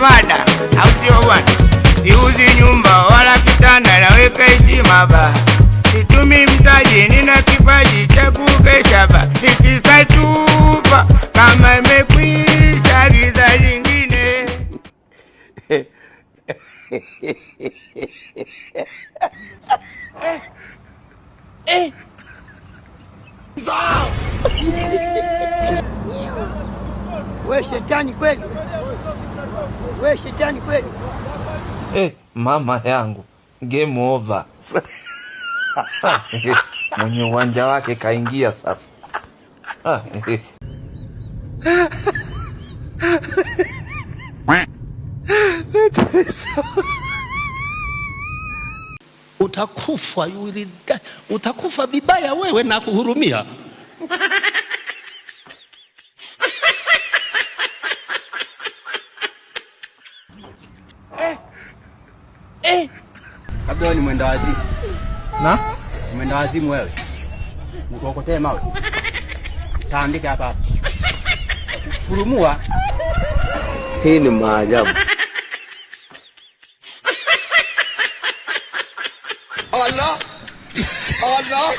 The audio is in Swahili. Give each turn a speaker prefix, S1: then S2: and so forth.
S1: mada, au sio bwana? Siuzi nyumba wala kitanda, naweka heshima ba. Situmi mtaji, nina kipaji cha kukesha ba. Nikisa chupa kama imekwisha, giza jingine.
S2: We shetani kweli, we shetani kweli.
S3: Eh, mama yangu, game over. Mwenye uwanja wake kaingia sasa.
S4: Utakufa, you will die. Utakufa vibaya wewe na kuhurumia.
S5: Labda wewe ni mwenda wazimu.
S3: Na?
S5: Mwenda wazimu wewe. Nikuokotee mawe. Taandika hapa hapa. Furumua.
S6: Hii ni maajabu.
S4: Allah. Allah.